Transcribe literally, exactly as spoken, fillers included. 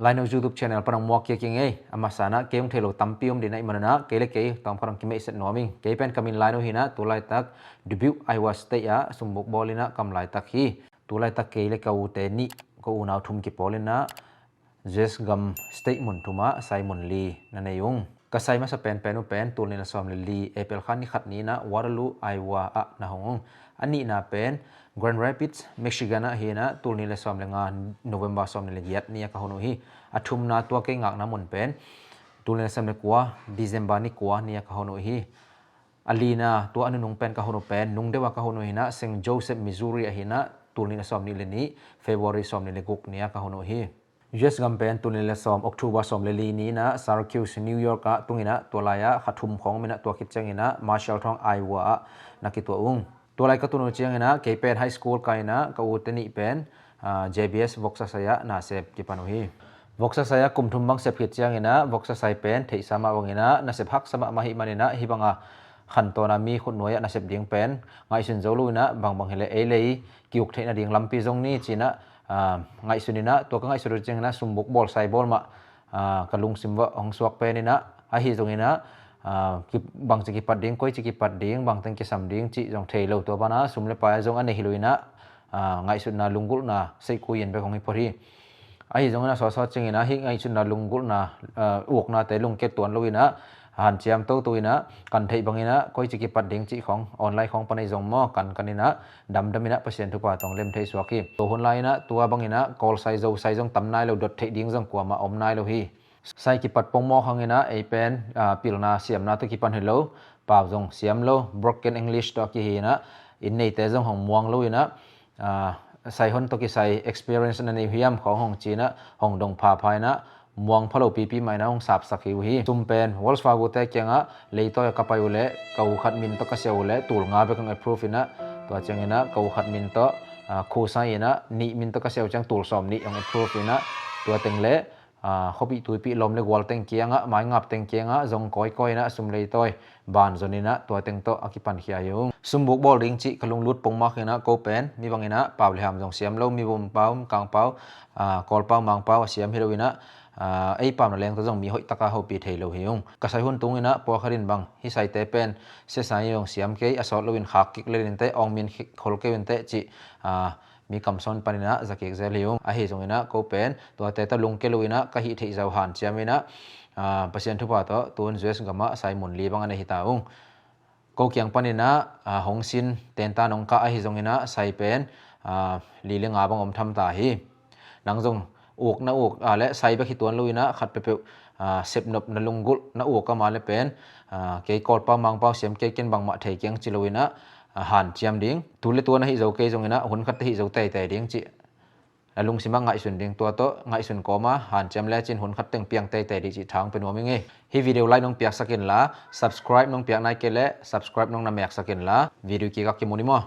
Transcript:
Laino YouTube channel pan hong muak kik ing ei. A masa inah kei hong thei lo tampi om ding ahih manin ah kei le kei tawmkhat hong kimeihset nuam ing. Kei pen ka min Laino hi inah, tu laitak Dubuque, Iowa State ah sumbuk bawl inah ka om laitak hi. Tu laitak kei le ka ute nih, ka unau thum kipawl inah U S gam state mun thum ah sai mun li na nei ung. Ka sai masa penpen uh pen tul nih le sawm le li April kha ni khat ni inah Waterloo, Iowa ah na hong ung. A nihna pen Grand Rapids, Michigan ah hi inah tul nih le sawm le nga November sawm nih le giat ni a ka hun uh hi. A thumna tua kei ngakna mun pen tul nih le sawm le kua December ni kua ni a ka hun uh hi. A lina tua a nunung pen ka hun uh pen nung deuh a ka hun uh hi inah Saint Joseph, Missouri ah hi inah tul nih le sawm nih le nih February sawm nih le guk ni a ka hun uh hi. U S gam pen tul nih le sawm October sawm le li ni inah Syracuse, New York ah tung inah tua lai ah kha thum khawng om inah tua khit ciang inah Marshalltown, Iowa ah na kituah ung. Tua lai ka tun uh ciang inah kei pen high school kai inah ka ute nih pen ah, J B S voksa sai ah nasep kipan uh hi. Voksa sai ah kum thum bang sep khit ciang inah voksa sai pen theihsa mah bang inah nasep haksa mahmah ahih man inah hih bang a khantawn a mi khutnuai ah nasep ding pen ngaihsun zo lo inah bangbang hi le ei le ei ki-uk theih nading lampi zong ni ci inah ah, ngaihsun inah tua ka ngaihsut uh ciang inah sumbuk bawl sai bawl mah ah, ka lungsim uah hong suak pen inah ahi zong inah ah, ki-, bangci kipat ding, koici kipat ding, bangteng kisam ding cih zong thei lo, tua banah sum le pai zong a nei hi lo inah ah, ngaihsutna lunggulhna seihkui in bek hong hi phot hi. Ahi zong inah sawtsaw ciang inah hih ngaihsutna lunggulhna ah, uknate lungkia tuan lo inah hanciam toto inah kan theih bang inah koici kipat ding cih khawng online khawng pan ahi zong maw kan kan inah damdam inah Pasian thupha tawh hong lem thei suak hi. Tua hun lai inah tua bang inah Kawl sai Zo sai zong tam nai lo, dot theih ding zong kuamah om nai lo hi. Sai kipat pongmawk hang inah ei pen ah, pilna siamna tawh kipan hi lo, pau zong siam lo, broken English tawh a kihi inah inn neite zong hong muang lo inah ah, sai hon tawh kisai experience na nei uh hiam khawng hong ci inah hong dong phapha inah muang pha lo pipi mah inah hong sapsak hi uh hi. Sum pen Wells Fargo te kiangah leitawi a ka pai uh leh ka u khat min tawh ka sia uh leh tul nga bek hong approve inah tua ciang inah ka u khat min tawh ah, khu sai inah nih min tawh ka sia uh ciang tul sawm nih hong approve inah tua teng leh ah, khuapih tuipih lawm le gual teng kiangah, maingap teng kiangah zong kawikawi inah sum leitawi ban zon inah tua teng tawh a kipankhia hi ung. Sumbuk bawl ding cih ka lunglut pongmawk inah ko pen mi bang inah pau le ham zong siam lo, mi bawm pau, kang pau ah, Kawl pau, Mang pau a siam hi lo inah ah, ei pau na leng tawh zong mi hoih taka hopih thei lo hi ung. Ka sai hun tung inah pawlkhat in bang hih saite pen sia sai zong siam kei, a sawt lo in khak kik le in teh, awng min khol kei un teh cih ah, mi kamsawn pan inah zakik zel hi ung. Ahi zong inah ko pen tuate tawh lungkia lo inah ka hih theih zau hanciam inah ah, Pasian thupha tawh tun U S gamah sai mun li bang a nei hi ta ung. Ko kiang pan inah ah, hong sin tenta nong kah ahi zong inah sai pen ah, li le nga bang om tham ta hi. Nang zong uk na uk ah, le sai bek hi tuan lo inah khat peuhpeuh ah, sepnop na lunggulh na uk a ma le pen ah, kei Kawl pau, Mang pau siam kei, ken bangmah thei keng ci lo inah ah, hanciam ding. Tu le tua na hi zo kei zong inah hun khat te hi zo teitei ding cih na lungsimah ngaihsun ding, tua tawh ngaihsun kawma hanciam lecin hun khat teng piang teitei ding cih thang pe nuam ing ei. Hih video like nong piaksak inla, subscribe nong piak nai kei leh subscribe nong na meksak inla, video kikah kimu ni maw.